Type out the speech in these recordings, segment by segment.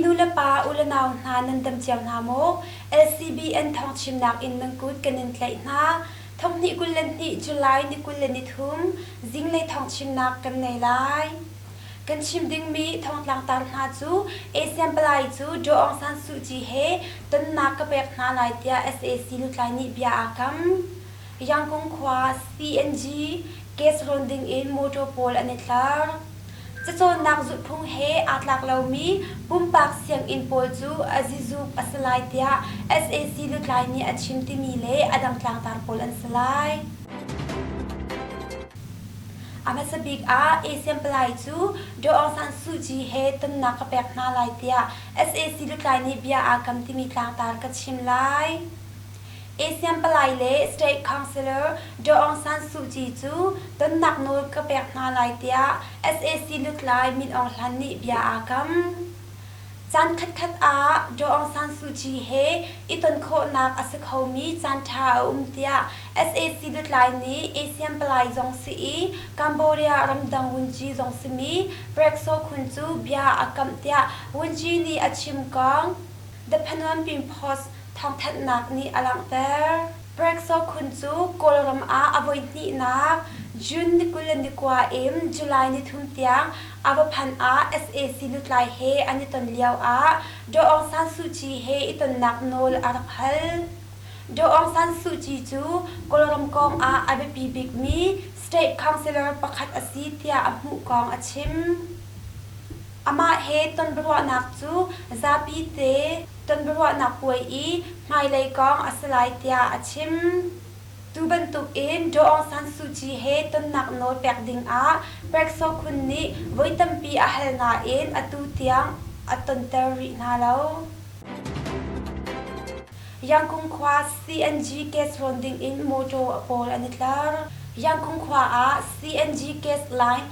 nu le pa, u le nau hna nan dam cio hna maw? LCBN thawngchimnak in nan kut kan in tlaih hna. Thonghnih 22 July ni 23 zinglei thawngchimnak kan nei lai. Kan chim dingmi thawngtlangtar hna cu ASEAN palai cu Daw Aung San Suu Kyi he tonnak ka pek hna lai tiah sac lutlai nih bia aa kam. Yangon khua CNG gas rawn dingin motor pawl an i tlar. Cacawnnak zulhphung he aa tlak lomi pumpak sianginn pawl cu a zizuk a si lai tiah sac lutlai nih a chim timi le a dang tlangtar pawl an si lai. A hmasa bik ah ASEAN palai cu Daw Aung San Suu Kyi he tonnak ka pek hna lai tiah sac lutlai nih bia aa kam timi tlangtar ka chim lai. ASEAN palai le State Councilor Daw Aung San Suu Kyi cu tonnak nawl ka pek hna lai tiah sac lutlai Min Aung Hlan nih bia aa kam. Caan khatkhat ah Daw Aung San Suu Kyi he i ton khawhnak a si khomi caanṭha a um tiah sac lutlai nih ASEAN palai zong si i Cambodia ramdang vunci zong simi Prek Sokhun cu bia a kamh tiah vunci nih a chim kong The Phnom Penh Post thawngthanhnak nih a langhter. Prek Sokhun cu Kawlram ah a voihnihnak June ni 29 in July ni thum tiang a va phanh ah sac lutlai he an i ton lioah Daw Aung San Suu Kyi he i tonnak nawl a rak hal. Daw Aung San Suu Kyi cu Kawlram kong ah a biapi bikmi state councilor pakhat a si tiah a hmuh kong a chim. Amah he tonbiaruahnak cu zapi te tonbiaruahnak puai i hmailei kong a si lai tiah a chim. Tu bantukin Daw Aung San Suu Kyi he tonnak nawl pek dingah Prek Sokhun nih voi tampi a hal nain atu tiang a tonter rih hna lo. Yangkung khua CNG gas rawn dingin mawṭaw pawl an i tlar. Yangkung khua ah CNG gas line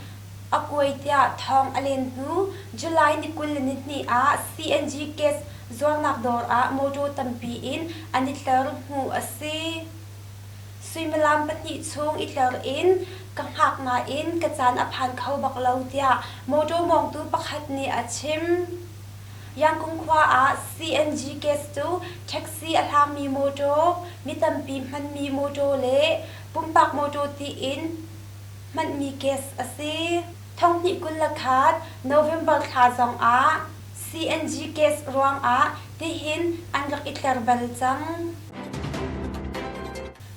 a kuai tiah thawng a len hnu July ni 22 ah CNG gas zuarnak dawr ah mawṭaw tampi in an i tler hmuh a si. Suimilam pahnih chung i tler in ka hngak nain ka caan a phan kho bak lo tiah mawṭaw mawngtu pakhat nih a chim. Yangkung khua ah CNG gas cu taxi a hlangmi mawṭaw, mi tampi hmanmi mawṭaw le pumpak mawṭaw tiin hmanmi gas a si. Thonghnih 21 November thla zongah CNG gas ruangah tihin an rak i tler bal cang.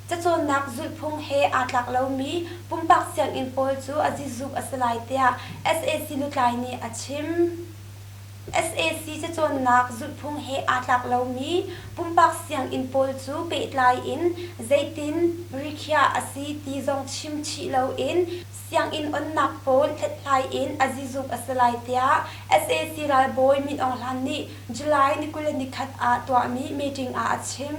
Cacawnnak zulhphung he aa tlak lomi pumpak sianginn pawl cu a zizuk a si lai tiah sac lutlai nih a chim. Sac cacawnnak zulhphung he aa tlak lomi pumpak sianginn pawl cu pehtlai in zeitin rikhiah a si ti zong chim chih loin sianginn onnak pawl hlathlai in a zizuk a si lai tiah sac ralbawi Min Aung Hlaing nih July ni 21 ah tuahmi meeting ah a chim.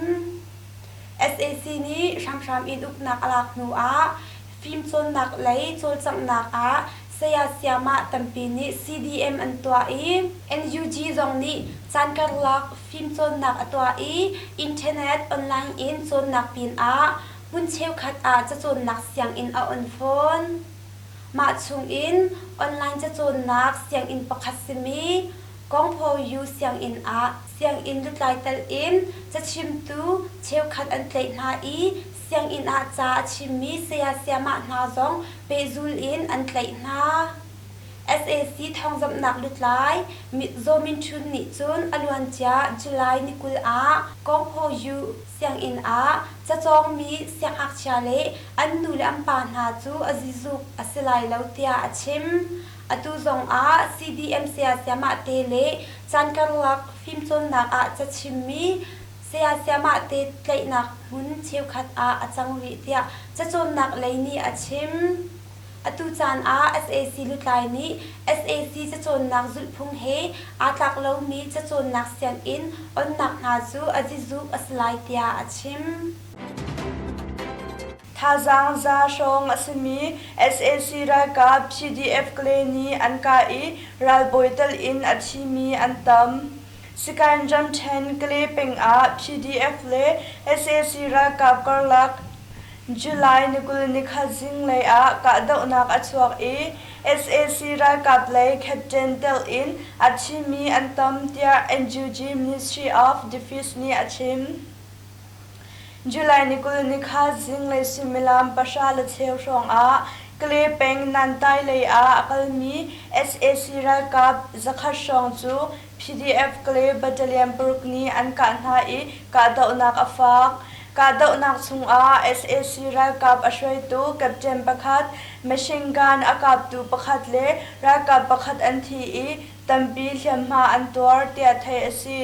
Sac nih hramhram in uknak a lak hnu ah fimcawnnak lei cawlcanghnak ah saya sayamah tampi nih CDM an tuah i NUG zong nih caan karlak fimcawnnak a tuah i internet online in cawnnak pinah hmun cheukhat ah cacawnnak sianginn a on fawn. Mah chungin online cacawnnak sianginn pakhat simi Kongphaw U sianginn ah sianginn lutlai telh in cachimtu cheukhat an tlaih hna i sianginn ah ca a chimmi saya sayamah hna zong pehzul in an tlaih hna. Sac thawngzamhnak lutlai Zaw Min Htun nih cun a luancia July ni 20 ah Kongphaw U sianginn ah cacawngmi siangngakchia le an nu le an pa hna cu a zizuk a si lai lo tiah a chim. Atu zong ah CDM saya sayamah te le caan karlak fimcawnnak ah cachimmi saya sayamah te tlaihnak hmun cheukhat ah a cang rih tiah cacawnnak lei nih a chim. Atu caan ah sac lutlai nih sac cacawnnak zulhphung he aa tlak lomi cacawnnak sianginn onnak hna cu a zizuk a si lai tiah a chim. Thazaang za hrawng a simi sac ralkap PDF Kale nih an kah i ralbawi tel in a thimi an tam. Sikain ramṭhen Kale peng ah PDF le sac ralkap karlak. July ni 20 nikhat zinglei ah kahdohnak a chuak i sac ralkap lei captain telh in a thimi an tam tiah NUG Ministry of Defense nih a chim. July ni 20 nikhat zinglei suimilam 10:15 hrawng ah Kale peng Nantai lei ah a kalmi sac ralkap 100 hrawng cu PDF Kale Battalion paruk nih an kah hna i kahdohnak a fak. Kahdohnak chungah sac ralkap a hruaitu captain pakhat, machine gun a kaptu pakhat le ralkap pakhat an thi i tampi hliamhma an tuar tiah theih a si.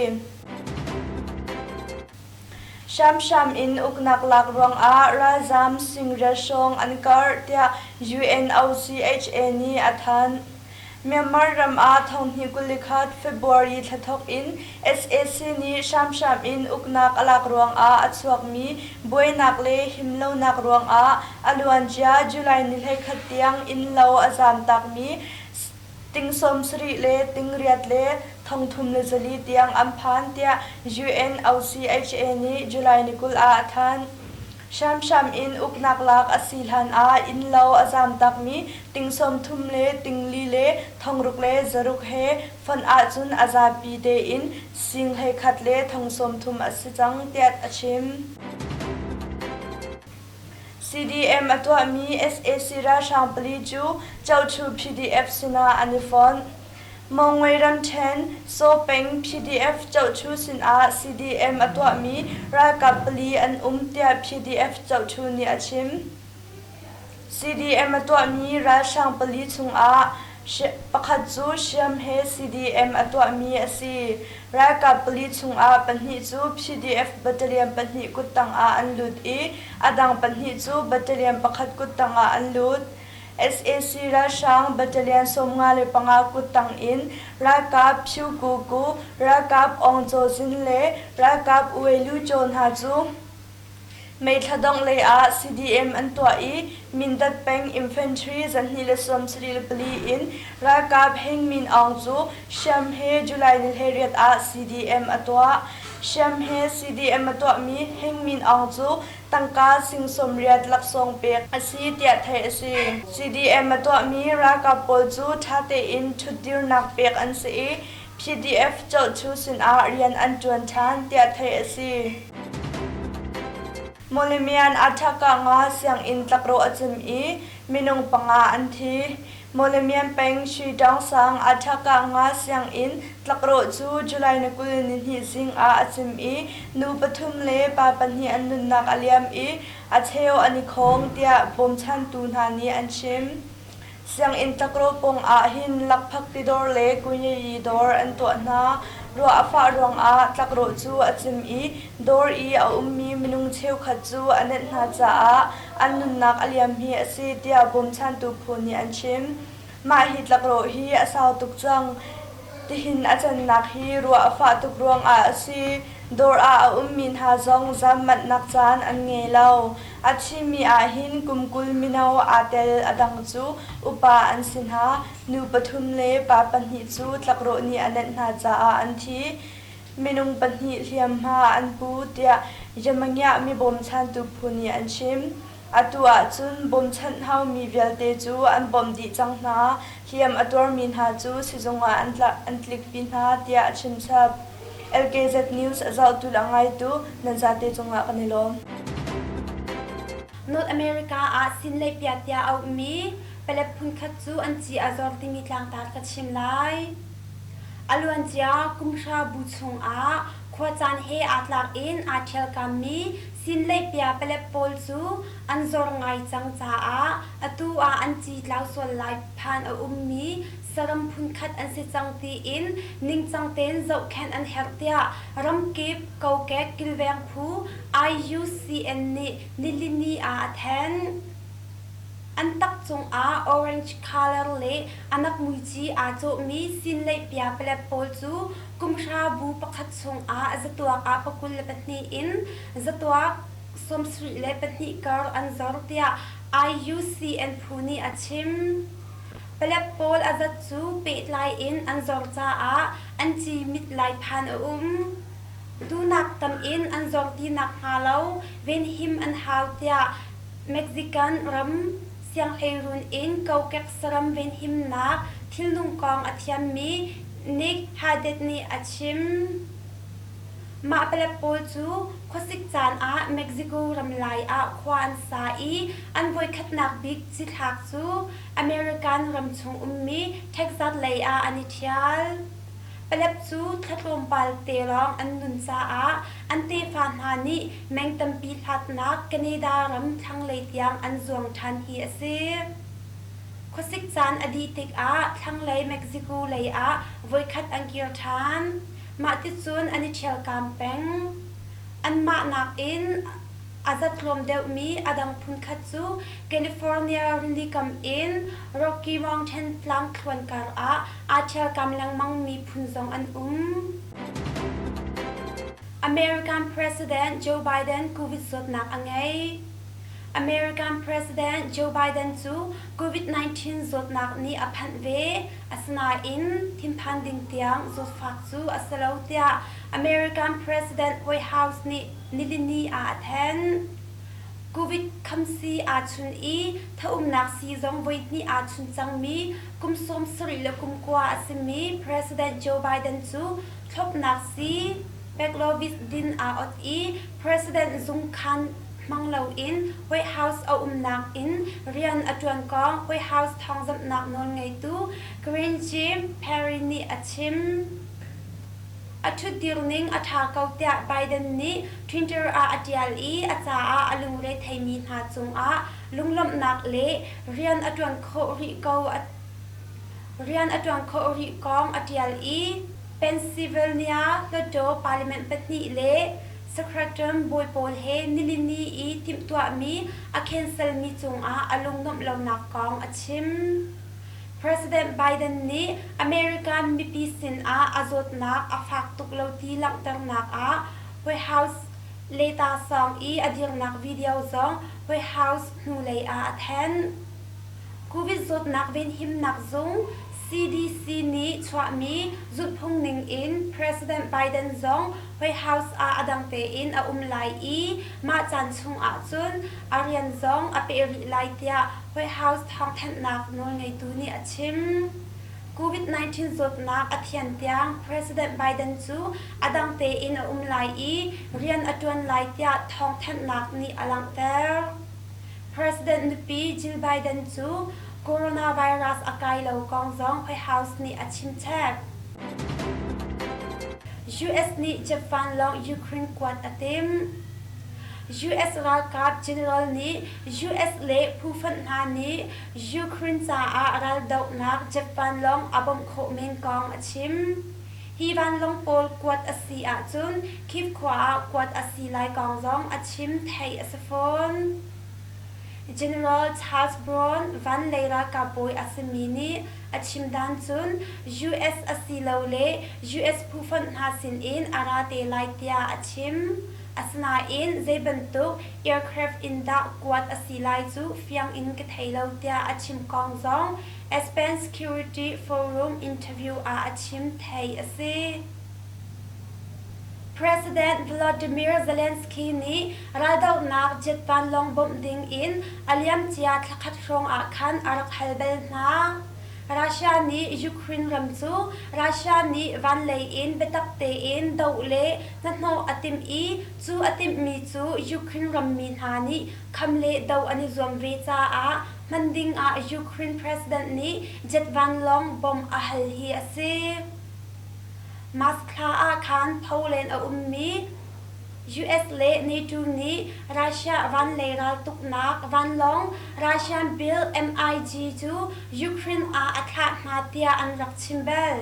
Hramhram in uknak lak ruangah ralzaam singriat hrawng an karh tiah UNOCHA nih a thanh. Myanmar ram ah thonghnih 21 February thla thawk in sac nih hramhram in uknak a lak ruangah a chuakmi buainak le himlonak ruangah a luancia July ni 21 tiang innlo a zaamtakmi ting 70 le ting riat le 3400 tiang an phan tiah UNOCHA nih July ni 20 ah a thanh. Hramhram in uknak lak a si hlan ah innlo a zaamtakmi ting 30 le ting li le thongruk le zaruk he fonh ahcun a zapi tein sing 11 le thong 30 a si cang tiah a chim. CDM a tuahmi sac ralhrang pali cu Cochu PDF sinah an i fonh. Mongwe ramṭhen Saw peng PDF Cohchu sinah CDM a tuahmi ralkap pali an um tiah PDF Cohchu nih a chim. CDM a tuahmi ralhrang pali chungah pakhat cu hriam he CDM a tuahmi a si. Ralkap pali chungah pahnih cu PDF battalion pahnih kuttang ah an lut i a dang pahnih cu battalion pakhat kuttang ah an lut. Sac ralhrang battalion 55 kuttang in ralkap Phyu Ku Ku, ralkap Aung Caw Zin le ralkap Wei Lu Caw hna cu May thla dongh lei ah CDM an tuah i Mindat peng Infantry 274 in ralkap Hing Min Aung cu hriam he July ni 18 ah CDM a tuah. Hriam he CDM a tuahmi Hing Min Aung cu tangka sing 80 laksawng pek a si tiah theih a si. CDM a tuahmi ralkap pawl cu ṭha tein ṭhutdirnak pek an si i PDF cohchu sinah rian an ṭuan ṭhan tiah theih a si. Mawlamian Athaka nga sianginn tlakrawh a cim i minung panga an thi. Mawlamian peng Shwitaung sang Athaka nga sianginn tlakrawh cu July ni 20 nihnih zing ah a cim i nu pathum le pa pahnih an nunnak a liam i a cheu an i khawng tiah bawmchantu hna nih an chim. Sianginn tlakrawh pawng ah hin lakphak tidawr le kunyayi dawr an tuah hna. Ruah a fah ruangah tlakrawh cu a cim i dawr i a ummi minung cheukhat cu a nenh hna caah an nunnak a liam hi a si tiah bawmchantu phu nih an chim. Mah hi tlakrawh hi a sau tuk cang. Tihin a cannak hi ruah a fah tuk ruangah a si. Dawr ah a ummi hna zong zam manhnak caan an ngei lo. A thimi ahhin kum 20 mino aa tel a dang cu upa an si hna. Nu pathum le pa pahnih cu tlakrawh nih a nenh hna caah an thi. Minung pahnih hliamhma an pu tiah Yamangyah mi bawmchantu phu nih an chim. Atu ahcun bawmchanh haumi vialte cu an bawmh dih cang hna. Hliam a tuarmi hna cu sizung ah an tlikpi hna tiah a chimchap. LKZ News a zohtu le a ngaitu nan zate cungah kan i lawm. North America ah sin lei piat tiah auhmi palep phunkhat cu an ci a zor timi tlangtar ka chim lai. A luancia kumhrabu chungah khuacaan he aa tlak in aa ṭhialkammi Sinleihpia palep pawl cu an zor ngai cang caah atu ah an ci tlau sual lai phan a ummi saram phunkhat an si cang tiin ningcang tein zohkhenh an herh tiah ramkip kokek kilveng phu IUCN nih nilini ah a thanh. An tak cungah orange color le anak muici aa cawhmi sinleihpia palep pawl cu kumhrabu pakhat chungah zatuak ah 22 in zatuak 72 kar an zor tiah IUCN phu nih a chim. Palek pawl a zat cu pehtlai in an zor caah an ci mit lai phan a um. Tunak tam in an zor ti nakhnga lo venhim an hau tiah Mexican ram sianghleiruun in kokek saram venhimnak thilnung kong a thiammi Nick Haddad nih a chim. Mah palek pawl cu khuasik caan ah Mexico ram lai ah khua an sa i an voikhatnak bik cithlak cu American ramchung ummi Texas lei ah an i ṭhial. Palek cu thla tlawmpal te lawng an nun caah an tefa hna nih meng tampi hlatnak Canada ram thlanglei tiang an zuang ṭhan hi a si. Khuasik caan a dih tikah thlanglei Mexico lei ah voikhat an kir ṭhan. Mah ticun an i ṭhialkam peng. Anmah nakin a zat tlawm deuhmi a dang phunkhat cu California rilikam in Rocky Mountain tlangthluan karah aa ṭhialkam lengmangmi phun zong an um. American President Joe Biden COVID zawtnak a ngei. American President Joe Biden cu COVID-19 zawtnak nih a phanh ve. Asinain thinphan ding tiang zawtfak cu a si lo tiah American President White House nih nilini ah a thanh. Covid khamsii aa chun i thaumnak sii zong voihnih aa chun cangmi kum 70 le kum kua a simi President Joe Biden cu thlopnak sii Paxlovid din aa ot i President zungkhan hmang loin White House a umnak in rian a ṭuan kong White House thawngzamhnak nawlngeitu Karine Jean-Pierre nih a chim. A ṭhutdir ning a ṭha ko tiah Biden nih Twitter ah a ṭial i a caah a lungre theimi hna cungah lunglawmhnak le rian a ṭuan khawh rih ko rian a ṭuan khawh rih kong a ṭial i Pennsylvania Hluttaw Parliament pahnih le Secretary bawi pawl he nilini i timhtuahmi a cancel-mi cungah a lungnuamh lonak kong a chim. President Biden nih American mipi sinah a zawtnak a fak tuk lo ti langhternak ah White House leta sawng i a dirnak video zong White House hnulei ah a thanh. Covid zawtnak venhimnak zung CDC nih chuahmi zulhphung ning in President Biden zong White House ah a dang tein a um lai i mah caan chung ahcun a rian zong a peh rih lai tiah White House thawngthanhnak nawlngeitu nih a chim. COVID-19 zawtnak a thian tiang President Biden cu a dang tein a um lai i rian a ṭuan lai tiah thawngthanhnak nih a langhter. President nupi Jill Biden cu coronavirus a kai lo kong zong White House nih a chimchap. US nih Japan lawng Ukraine kuat a timh. US ralkap general nih US le phufonh hna nih Ukraine caah raldohnak jet vanlawng a bawmh khawh men kong a chim. Hi vanlawng pawl kuat a si ahcun Kyiv khua ah kuat a si lai kong zong a chim theih a si fawn. General Charles Brown van lei ralkap bawi a simi nih a chim dan cun US asilole US phufonh hna sinin a ra te lai tiah a chim. Asinain zei bantuk aircraft in dah kuat a si lai cu fiang in ka thei lo tiah a chim kong zong Aspen Security Forum interview ah a chim theih a si. President Volodymyr Zelensky nih raldohnak jet vanlawng bawmh ding in a liamcia thlakhat hrawng ah khan a rak hal bal hna. Russia nih Ukraine ram cu Russia nih vanlei in biatak tein doh le hnahnawh a timh i cu a timhmi cu Ukraine rammi hna nih kham le doh an i zuam ve caah hman ding ah Ukraine president nih jet vanlawng bomb a hal hi a si. March thla ah khan Poland a ummi US le NATO nih Russia vanlei raltuknak vanlawng Russian built MiG cu Ukraine ah a thlah hna tiah an rak chim bal.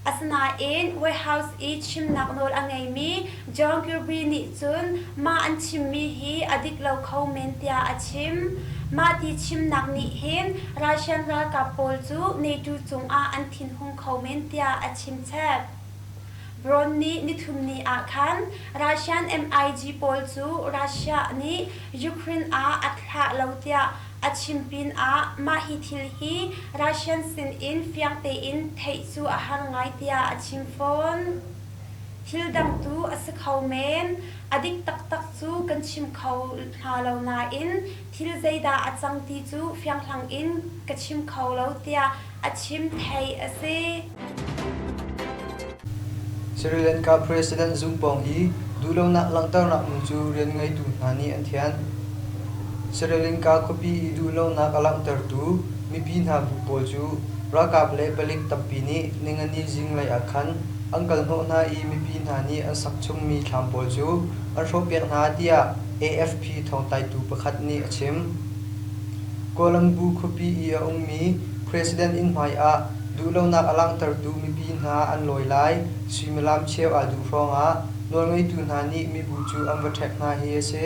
Asinain White House i chimnak nawl a ngeimi John Kirby nih cun mah an chimmi hi a dik lo kho men tiah a chim. Mah ti chimnak nih hin Russian ralkap pawl cu NATO cungah an thinhung kho men tiah a chim chap. Brown nih nithumni ah khan Russian MiG pawl cu Russia nih Ukraine ah a thlah lo tiah a chim pinah mah hi thil hi Russian sinin fiang tein theih cu a har ngai tiah a chim fawn. Thil dang tu a si kho men. A dik taktak cu ka. kan chim kho hna lo nain thil zeidah a cang ti cu fianghlang in ka chim kho lo tiah a chim theih a si. Sri Lanka President zung pawng i duhlonak langhternak hmun cu rian ngeitu hna nih an thianh. Sri Lanka khuapi i duhlonak a langhtertu mipi hna bu pawl cu ralkap le palik tampi nih ningani zinglei ah khan an kalhnawh hna i mipi hna nih an sak chungmi thlam pawl cu an hrawhpiak hna tiah AFP thawngtlaitu pakhat nih a chim. Colombo khuapi i a ummi President inn hmai ah duhlonak a langhtertu mipi hna an lawi lai suimilam cheu aa duh hrawngah nawlngeitu hna nih mibu cu an va ṭhek hna hi a si.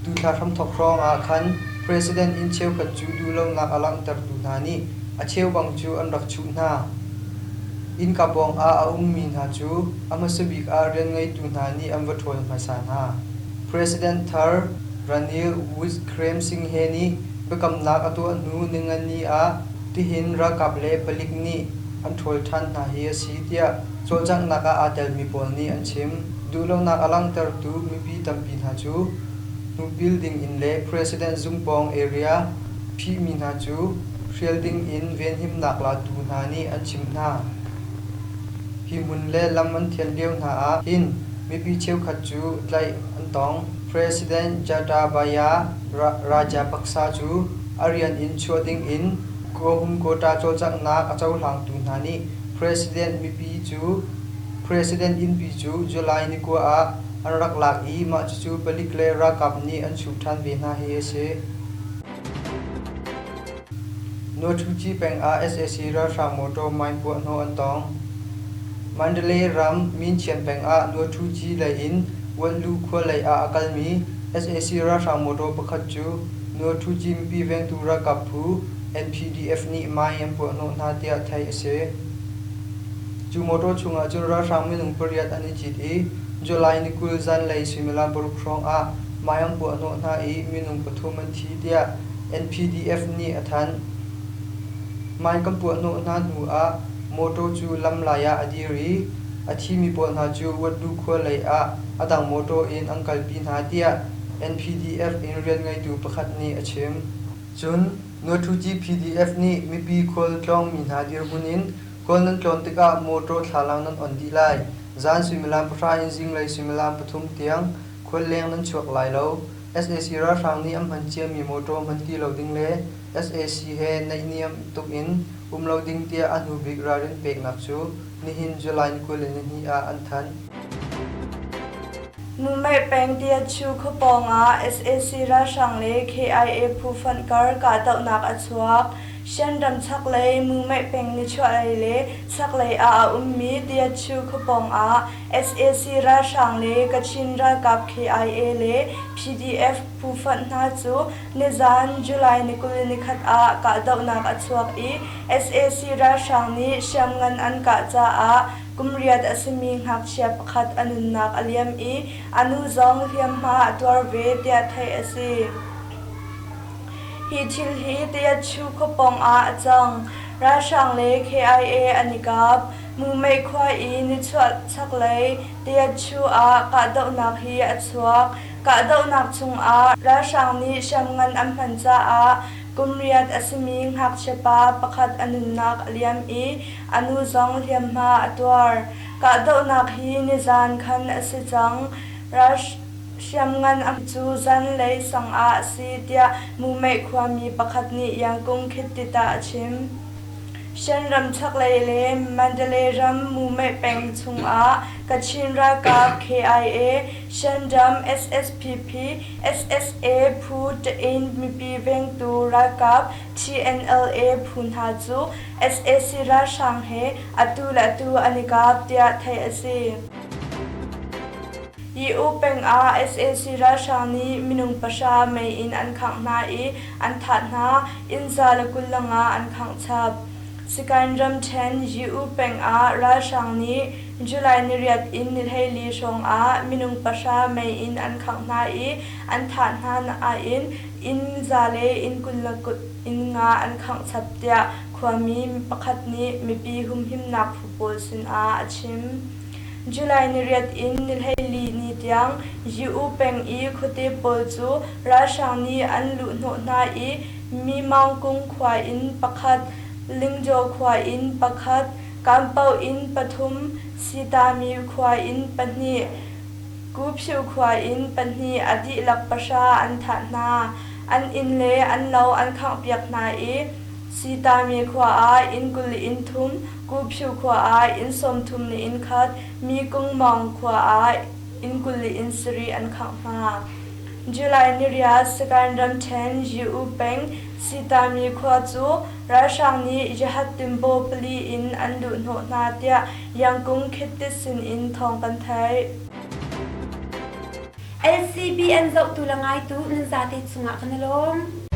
Tuthla hramthawk hrawngah khan President inn cheukhat cu duhlonak a langhtertu hna nih a cheubang cu an rak chuh hna. Innka pawngah a ummi hna cu a hmasa bik ah rian ngeitu hna nih an va ṭhawl hmasa hna. President thar Ranil Wickremesinghe nih biakamnak a tuah hnu ningani ah tihin ralkap le palik nih an ṭhawl ṭhan hna hi a si tiah cawlcanghnak ah aa telmi pawl nih an chim. Duhlonak a langhtertu mipi tampi hna cu hnupil ding in le President zung pawng area phihmi hna cu hrial ding in venhimnak latu hna nih an chimh hna. Hi hmun le lam an thianh lio hna ah hin mipi cheukhat cu tlaih an tong. President Gotabaya Rajapaksa cu a rian in chuah ding in Gohum-Quota cawlcanghnak a cohlangtu hna nih President mipi cu President innpi cu July ni 9 ah an rak lak i mah cucu palik le ralkap nih an chuh ṭhan ve hna hi a si. Nuaṭhuci peng ah sac ralhrang motor mine puahhnawh an tong. Mandalay ram Minchian peng ah Nuaṭhuci lei in Wanlu khua lei ah a kalmi sac ralhrang motor pakhat cu Nuaṭhuci mipi vengtu ralkap phu NPDF nih mine an puahhnawh hna tiah theih a si. Cu motor chungah cun ralhrang minung pariat an i cit i July ni 20 zanlei suimilam 6 hrawng ah mine an puahhnawh hna i minung pathum an thi tiah NPDF nih a thanh. Mine kan puahhnawh hna hnu ah mawṭaw cu lamlai ah a dir i a thimi pawl hna cu Watlu khua lei ah a dang mawṭaw in an kalpi hna tiah NPDF in rianngeitu pakhat nih a chim. Cun Nuathuci PDF nih mipi khualtlawngmi hna dirhmun in kawl nan tlawn tikah mawṭaw thlalang nan on dih lai. Zan suimilam 10 in zinglei suimilam 3 tiang khualleng nan chuak lai lo. Sac ralhrang nih an hman ciami mawṭaw hman ti lo ding le sac he naihniam tuk in um lo ding tiah a hnubik ralrin peknak cu nihin July 22 ah an thanh. Mumei peng Tiachu khua pawngah sac ralhrang le KIA phu fonh kar kahdohnak a chuak. Shan ram chaklei Mumei peng nichuahlei le chaklei ah a ummi Tiachu khua pawngah Sac ralhrang le Kachin ralkap KIA le PDF phu fonh hna cu nizan July ni 21 ah kahdohnak a chuak i sac ralhrang nih hriamngan an kah caah kum riat a simi ngakchia pakhat a nunnak a liam i a nu zong hliamhma a tuar ve tiah theih a si. Hi thil hi Tayachu khuapawng ah a cang. Ralhrang le KIA an i kap. Mumei khua i nichuah chaklei Tiachu ah kahdohnak hi a chuak. Kahdohnak chungah ralhrang nih hriamngan an hman caah kum riat a simi ngakchia pa pakhat a nunnak a liam i a nu zong hliamhma a tuar. Kahdohnak hi nizan khan a si cang. Hriamngan a cu zanlei sang ah a si tiah Mumei khuami pakhat nih Yangkung Khit Tit ah a chim. Shan ram chaklei le Mandalay ram Mumei peng chungah Kachin ralkap KIA, Shan ram SSPP, SSA phu Tain mipi vengtu ralkap TNLA phu hna cu sac ralhrang he atu le atu an i kap tiah theih a si. Yi-U peng ah sac ralhrang nih minung pahra mei in an khangh hna i an thah hna, inn 125 an khangh chap. Sikain ramṭhen Yi-U peng ah ralhrang nih July niriat in ni 14 hrawng ah minung pahra mei in an khangh hna i an thah hna nain inn za le inn 25 an khangh chap tiah khuami pakhat nih mipi humhimnak phu pawl sinah a chim. July ni riat in ni 14 ni tiang Yu peng i khuate pawl cu ralhrang nih an luhhnawh hna i Mimangkung khua in pakhat, Lingjaw khua in pakhat, Kanpo in pathum, Sitami khua in pahnih, Kuphiu khua in pahnih a dihlak pahra an thah hna. An inn le an lo an khanghpiak hna i Sitami khua ah inn 20 in thum, Kuphiu khua ah inn 30 le inn khat, Mikungmawng khua ah inn 20 le inn sarih an khangh hna. July ni riat Sagaing ramṭhen Yu peng Sitami khua cu ralhrang nih Jihad timbaw pali in an luhhnawh hna tiah Yangkung Khit Tit sin in thawng kan theih. LCBN zohtu le ngaitu nan zate cungah kan i lawm.